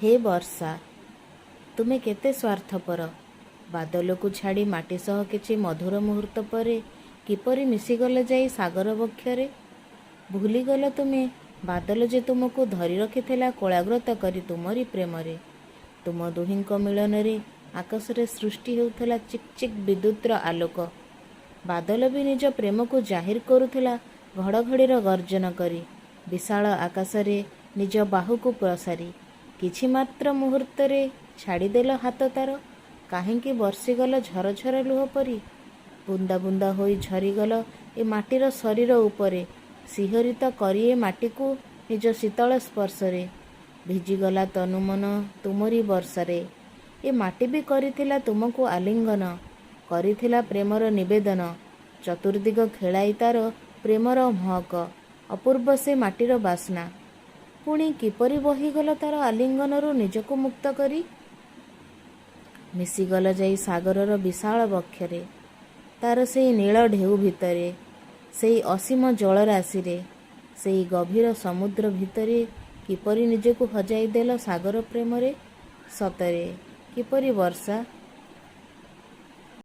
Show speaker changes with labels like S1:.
S1: ହେ ବର୍ଷା! ତୁମେ କେତେ ସ୍ୱାର୍ଥପର। ବାଦଲକୁ ଛାଡ଼ି ମାଟି ସହ କିଛି ମଧୁର ମୁହୂର୍ତ୍ତ ପରେ କିପରି ମିଶିଗଲ ଯାଇ ସାଗର ବକ୍ଷରେ? ଭୁଲିଗଲ ତୁମେ, ବାଦଲ ଯେ ତୁମକୁ ଧରି ରଖିଥିଲା କୋଳାଗ୍ରତ କରି ତୁମରି ପ୍ରେମରେ। ତୁମ ଦୁହିଁଙ୍କ ମିଳନରେ ଆକାଶରେ ସୃଷ୍ଟି ହେଉଥିଲା ଚିକ୍ ଚିକ୍ ବିଦ୍ୟୁତ୍ର ଆଲୋକ। ବାଦଲ ବି ନିଜ ପ୍ରେମକୁ ଜାହିର କରୁଥିଲା ଘଡ଼ଘଡ଼ିର ଗର୍ଜନ କରି, ବିଶାଳ ଆକାଶରେ ନିଜ ବାହୁକୁ ପ୍ରସାରି। କିଛି ମାତ୍ର ମୁହୂର୍ତ୍ତରେ ଛାଡ଼ିଦେଲ ହାତ ତାର, କାହିଁକି ବର୍ଷିଗଲ ଝରଝର ଲୁହ ପରି? ବୁନ୍ଦା ବୁନ୍ଦା ହୋଇ ଝରିଗଲ ଏ ମାଟିର ଶରୀର ଉପରେ, ଶିହରିତ କରି ଏ ମାଟିକୁ ନିଜ ଶୀତଳ ସ୍ପର୍ଶରେ। ଭିଜିଗଲା ତନୁ ମନ ତୁମରି ବର୍ଷାରେ। ଏ ମାଟି ବି କରିଥିଲା ତୁମକୁ ଆଲିଙ୍ଗନ, କରିଥିଲା ପ୍ରେମର ନିବେଦନ, ଚତୁର୍ଦିଗ ଖେଳାଇ ତାର ପ୍ରେମର ମହକ, ଅପୂର୍ବ ସେ ମାଟିର ବାସ୍ନା। ପୁଣି କିପରି ବହିଗଲ ତାର ଆଲିଙ୍ଗନରୁ ନିଜକୁ ମୁକ୍ତ କରି? ମିଶିଗଲ ଯାଇ ସାଗରର ବିଶାଳ ବକ୍ଷରେ, ତାର ସେଇ ନୀଳ ଢେଉ ଭିତରେ, ସେଇ ଅସୀମ ଜଳରାଶିରେ, ସେଇ ଗଭୀର ସମୁଦ୍ର ଭିତରେ କିପରି ନିଜକୁ ହଜାଇ ଦେଲ ସାଗର ପ୍ରେମରେ? ସତରେ କିପରି ବର୍ଷା?